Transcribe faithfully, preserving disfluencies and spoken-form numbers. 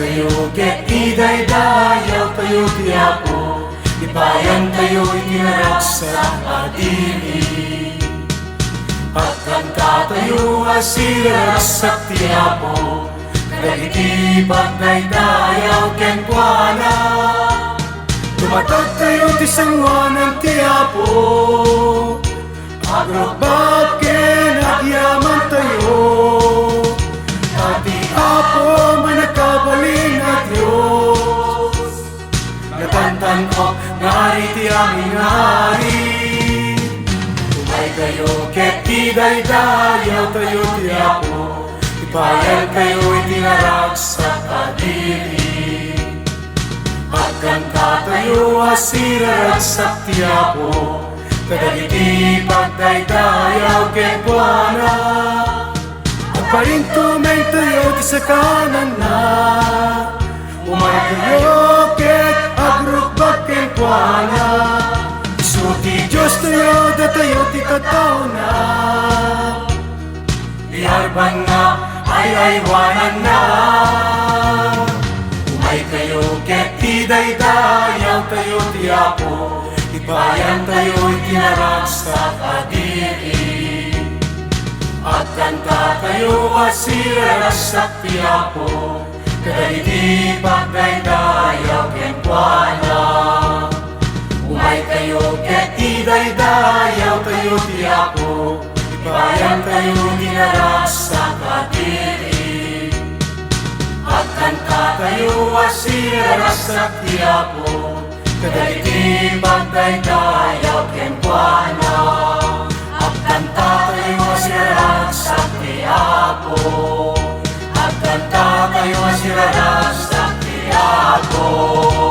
Tayo ket idaydayawtayo ti Apo, ipayantayo iti naragsak a diri. Agkantatayo a siraragsak ti Apo, kadagiti pagdaydayaw kenkuana. Tumatagtayo ti sangoanan ti Apo, agrukbab ken agyamantayo. Ta ti Apo a mannakabalin a Dios, natantan-ok nga Ari ti amin nga ari. Umaykayo ket idaydayawtayo ti Apo, ipayantayo iti naragsak a diri. Agkantatayo a siraragsak ti Apo, kadagiti pagdaydayaw kenkuana. Agparintumengtayo ti sakananna. Umaykayo ket agrukbab kenkuana. Isu ti Diostayo, datayo ti tattaona. Ti arbanna ay-aywananna. Umaykayo ket idaydayawtayo ti Apo, ipayantayo iti naragsak a diri. Agkantatayo a siraragsak ti Apo, kadagiti pagdaydayaw kenkuana. Umaykayo ket idaydayawtayo ti Apo, ipayantayo iti naragsak a diri. Agkantatayo a siraragsak ti Apo, kadagiti pagdaydayaw kenkuana. Agkantatayo a siraragsak ti Apo. Agkantatayo a siraragsak ti Apo.